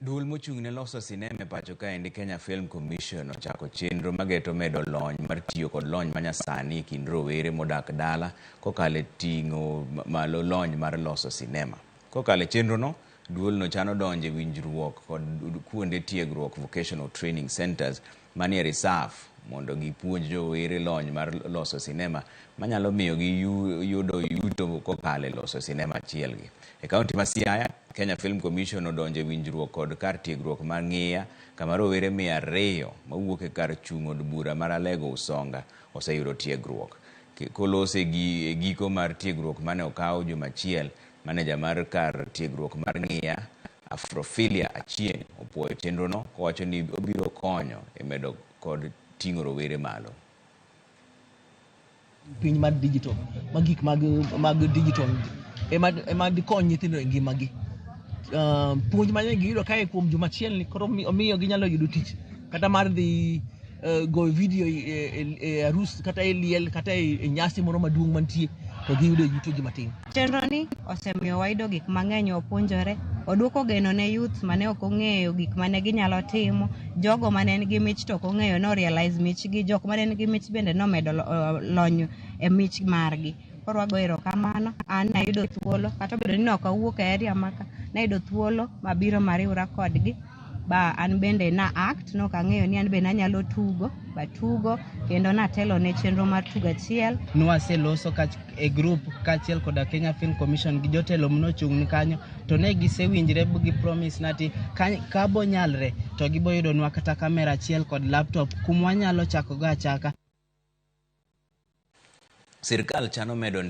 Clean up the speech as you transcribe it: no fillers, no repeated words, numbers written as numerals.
Duol mochung' ne loso sinema e pacho kaendi Kenya Film Commission ochako chenro mageto medo lony mar tiyo kod lony manyasani e kind rowere modak dala kokalo e ting'o malo lony mar loso sinema. Kokalo e chenrono, duolno chano donjo e winjruok kod kuonde tiegruok vocational training centers manie risaf mondo gipuonj rowere lony mar loso sinema manyalo miyo gi yudo yuto kokalo e loso sinema achielgi. E kaunti ma Siaya, Kenya Film Commission odonjo e winjruok kod kar tiegruok mar Ng'iya kama rowere 200 mawuok e kar chung' od bura mar Alego Usonga oseyudo tiegruok. Kolose e giko mar tiegruok mane okaw juma achiel, maneja mar kar tiegruok mar Ng'iya, Afrophilia Achieng' opuoyo chenrono kowacho ni obiro konyo e medo kod ting'o rowere malo. Piny mar digital, ma gik mag digital ema dikony nyithindo e ngimagi. Puonj mane giyudo kae kuom juma achiel ni koro omiyo ginyalo yudo tich kata mar dhi goyo video e arus kata e liel kata e nyasi moro maduong' mantie to giyudo yuto gi matin. Chenro ni osemiyo wayudo gik mang'eny wapuonjore, oduoko geno ne youth mane ok ong'eyo gik mane ginyalo timo, jogo mane nigi mich to ok ong'eyo no realize michgi, jok mane nigi mich bende nomedo lony e mich margi. Koro wago erokamano, an nayudo thuolo kata obedo ni ok awuok e area maka, nayudo thuolo mabiro mariwra kodgi ba an bende na act, nok ang'eyo ni an bende anyalo tugo, batugo kendo natelo ne chenro mar tugo achiel. Nwaseloso e group kaachiel koda Kenya Film Commission gi jotelo manochung' kanyo to ne gisewinjre gi promise nati ka bonyalre to giboyudonwa kata kamera achiel kod laptop kumwanyalo chako go achaka. Sirkal chano medo